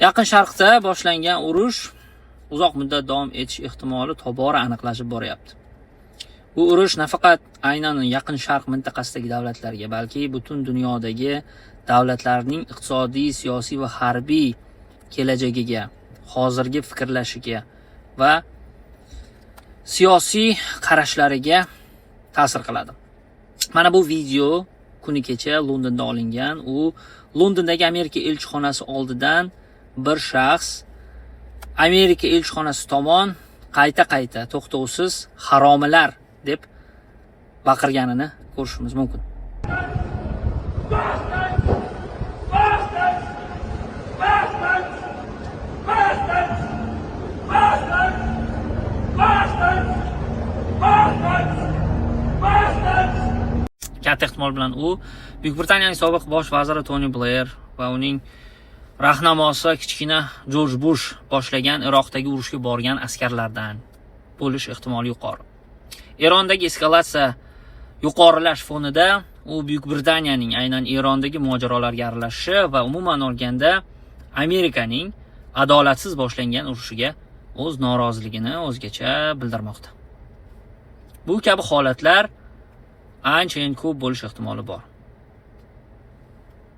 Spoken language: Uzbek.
Yaqin Sharqda boshlangan urush uzoq muddat davom etish ehtimoli tobora aniqlashib boryapti. Bu urush nafaqat aynan Yaqin Sharq mintaqasidagi davlatlarga, balki butun dunyodagi davlatlarning iqtisodiy, siyosiy va harbiy kelajagiga, hozirgi fikrlashiga va siyosiy qarashlariga ta'sir qiladi. Mana bu video kuni kecha Londonda olingan. U Londondagi Amerika elchixonasi oldidan bir shaxs Amerika elchixonasi tomon qayta-qayta to'xtovsiz "haromilar" deb baqirganini ko'rishimiz mumkin. Bastards! Bastards! Bastards! Bastards! Bastards! Bastards! Bastards! Bastards! Katta ehtimol bilan u Buyuk Britaniyaning sobiq bosh vaziri Tony Blair va uning rahnamosi kichkina Jorj Bush boshlagan Iroqdagi urushga borgan askarlardan bo'lish ehtimoli yuqori. Erondagi eskalatsiya yuqorilash fonida u Buyuk Britaniyaning aynan Erondagi mojarolarga aralashishi va umuman olganda Amerikaning adolatsiz boshlangan urushiga o'z noroziligini o'zgacha bildirmoqda. Bu kabi holatlar ancha ko'p bo'lish ehtimoli bor.